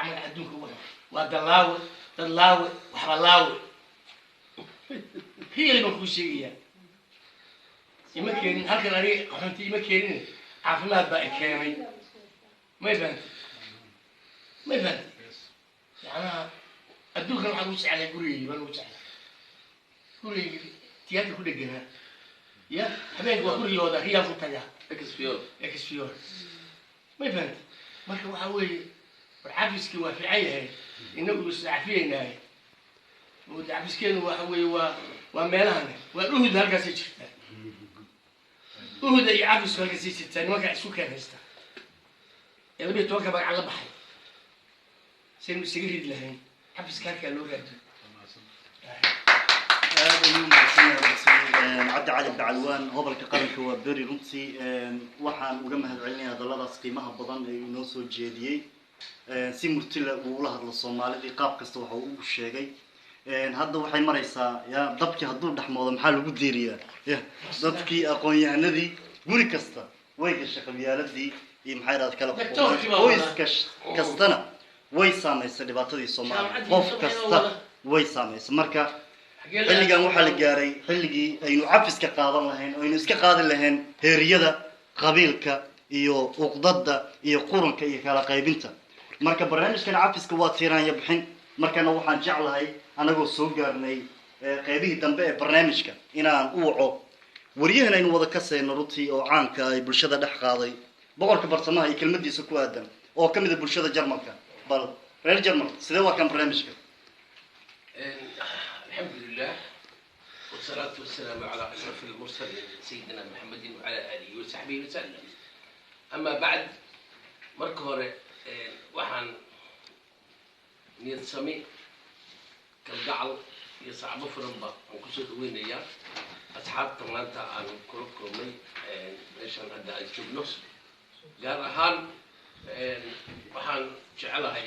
Magaca adduunka ugu xun waa dalaawe, dadlaawe, waxba laawe. Really baan kuu sheegayaa, ima keenin halkan aniga qaxoonti, ima keenin, caafimaad baa i keenay. May fahanti? May fahanti? Yacnaha adduunkan waxaan ugu jeclay gurigeygi baan ugu jeclay, gurigeygi tiyaatra ku dheganaa. Ya habeenka waa gurigooda riyaan ku tagaa. Exfior. Exfior. May fahanti? Marka waxaa weeye, war cafiskii waa fiican yahay, inagu is cafiyeynaaye. Cafiskeenu waxa weeye waa meelahan, waa Uhuda, halkaasay jirtaa Uhuda iyo cafisku, halkaasay jirtaa. Nimankaa isku keen haysta ee 12-ka magaca la baxay, saynu isaga ridi lahayn, cafiska halkaa loo raadiyo. Aad ayuu mahadsan yahay runtii Cabdi Cali Bacalwaan, gobolka qaranka waa beri. Runtii waxaan uga mahad celinaya hadalladaas qiimaha badan ee inoo soo jeediyey. Si murtila uu ula hadlo Soomaalidii, qaab kasta waxa uu ugu sheegay. Hadda waxay maraysaa, ya dabkii hadduu dhexmoodo maxaa lagu diiriyaa? Ya dadkii aqoon-yahanadii guri kasta way gashay qabyaaladii iyo maxay dhahda kala Doctorkii baa qoys wada. Kastana way saamaysay dhibaatadii Soomaaliya. Jaamacaddii qof Soomaaliya kasta wada. Way saamaysay. Marka xilligan waxaa la gaaray xilligii aynu cafiska qaadan lahayn, aynu iska qaadi lahayn heeriyada qabiilka iyo uqdada iyo quranka iyo kala qaybinta. Marka barnaamijkan cafiska waa tiiraanya bixin. Markana waxaan jeclahay, anagoo soo gaarnay qeybihii dambe ee barnaamijka, inaan u waco waryahan aynu wada kasayno runtii oo caanka ay bulshada dhex qaaday, boqorka bartamaha, iyo kelmadiisa ku aadan, oo ka mid a bulshada Jarmalka. Bal reer Jarmal, sidee waa kan barnaamijka? الحمد لله والصلاة والسلام على أشرف المرسلين سيدنا محمد وعلى آله وصحبه وسلم. أما بعد، marka hore waxaan niyad sami, kalgacal iyo sacbo furanba aan kusoo dhaweynayaa asxaabta maanta aan kula kulmay meeshan hadda aan joogno. Gaar ahaan waxaan jecelahay